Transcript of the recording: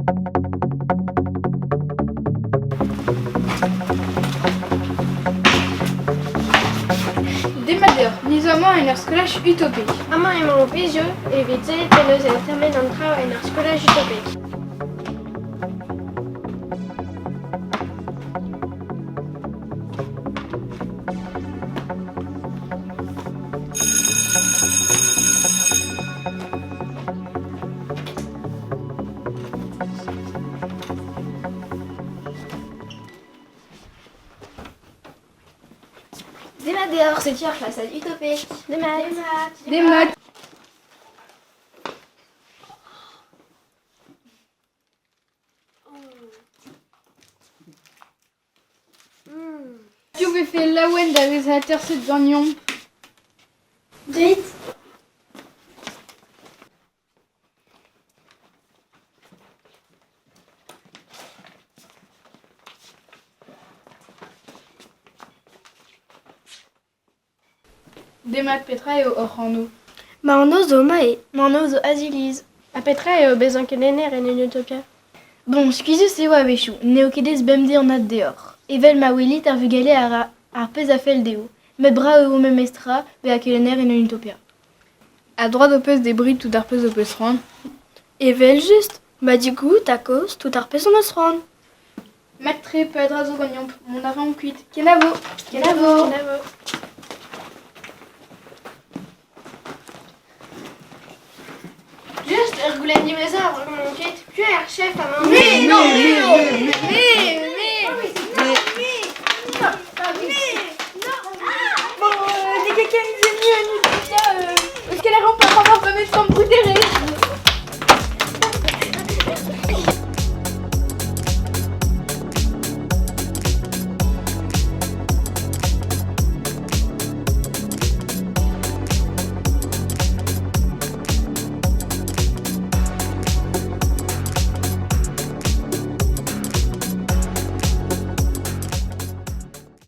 Demat deoc'h, ni zo amañ en ur skolaj utopek. Amañ emañ ho pezhioù evit sellet penaos e termen an traoù en ur skolaj utopek. Demat deoc'h, setu ar c'hlasad utopek. Demat. Demat. Piv 'vefe laouen da vezañ aterset ganeomp ? Deuit. Demat, petra eo hoc'h anv ? Ma anv zo Mae. Ma anv zo Aziliz. Ha petra eo bezañ kelenner en un utopia ? Bon, skuizhus eo a-wechoù, n'eo ket aes bemdez anat deoc'h. Evel ma welit ar vugale a ra ar pezh a fell dezho. Met brav eo memestra bezañ kelenner en un utopia. Ha droad ho peus debriñ tout ar pezh ho peus c'hoant ? Evel-just, madigoù, tacos, tout ar pezh hon eus c'hoant. Mat-tre, peadra zo ganeomp. Mont a raomp kuit. Kenavo ! Kenavo ! Just ur goulenn diwezhañ a-raok mont kuit. Piv eo ar chef amañ ? Me, non, me, non.